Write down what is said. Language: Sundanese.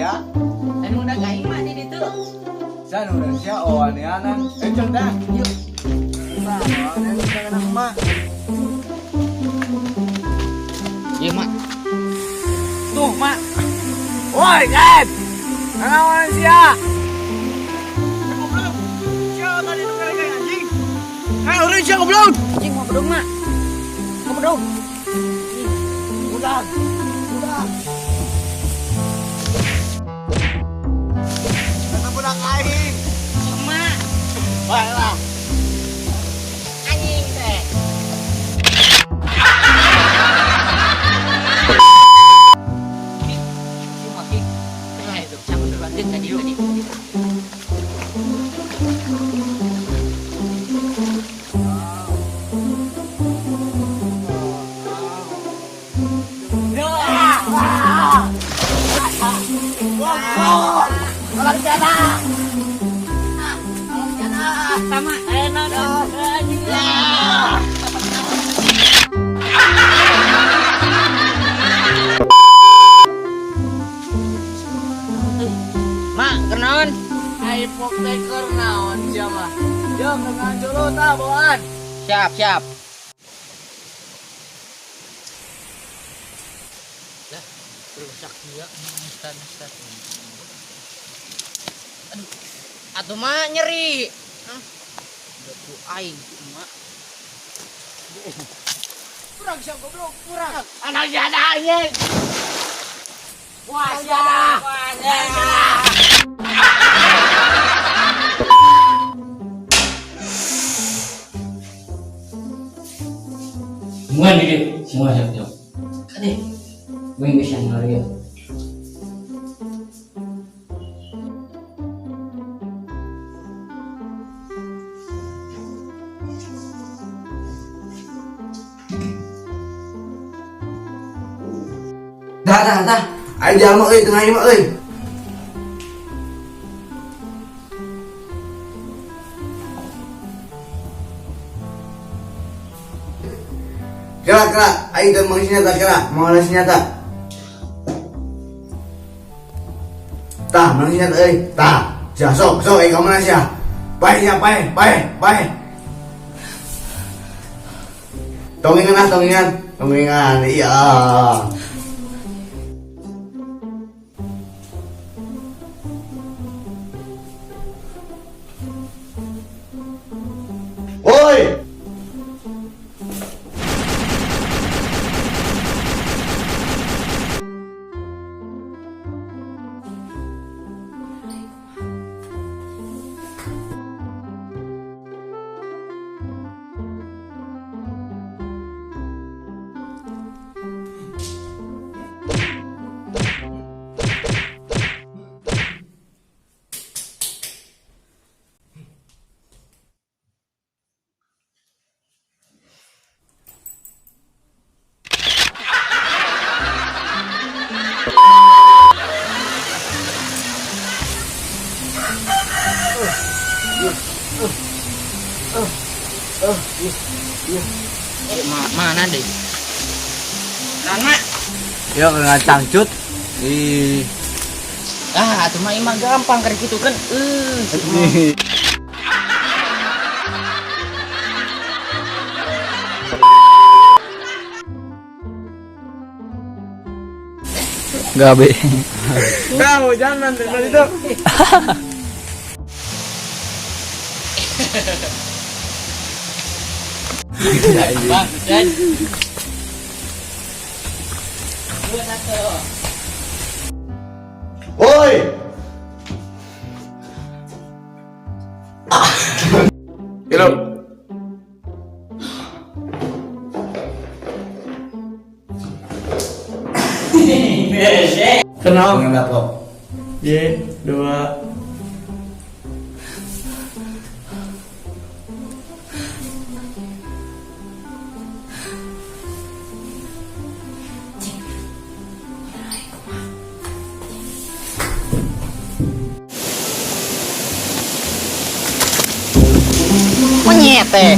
sia. Anu udah aing mah di ditu. Sia nu udah sia oh aneanan. Eh cek dah. Yuk. Nah, aneanan jangan emak. Iya, Mak. Tuh, Mak. Woi, Ed. Nanaon sia? Goblok. Sia tadi nu kayak anjing. Eh, urang sia goblok. Anjing mau bedung, Mak. Mau bedung. Udah. Udah. Kata budak aing. Mak. Baiklah. Anjing teh. Tadi. Sama, no, no, anjing. Mak, kenaon? Ai pok teh keur naon sia mah? Jom dengan jolo tah bawaan. Siap, siap. Lah, rusak dia. Ustaz, ustaz. Aduh, atuh mah nyeri. Hah? Udah ku aing mak. Kurang sia goblok, kurang. Anak jada anjing. Wah, sia. Wah, Semua nih, semua siap siap. Kade, gue nggak siang lagi ya. Dah, dah, dah. Ayo jalan euy, tengah ieu mah euy. Kira, kira, ayo teh mau senjata, kira, mau ada senjata. Tah, mana senjata euy? Tah, sia sok, sok, kamu mana sia? Bae sia, bae, bae, bae. Tongingan ah, tongingan, tongingan, iya. Woi! Mana deh? Nana. Ya kena cangcut. Ih. Ah, atuh mah emang gampang kayak gitu kan. Gabe. Kau jangan dari itu. Bang, dan 2 1. Woi. Halo. Kenal. Pengen laptop. Y 2. Monyet teh.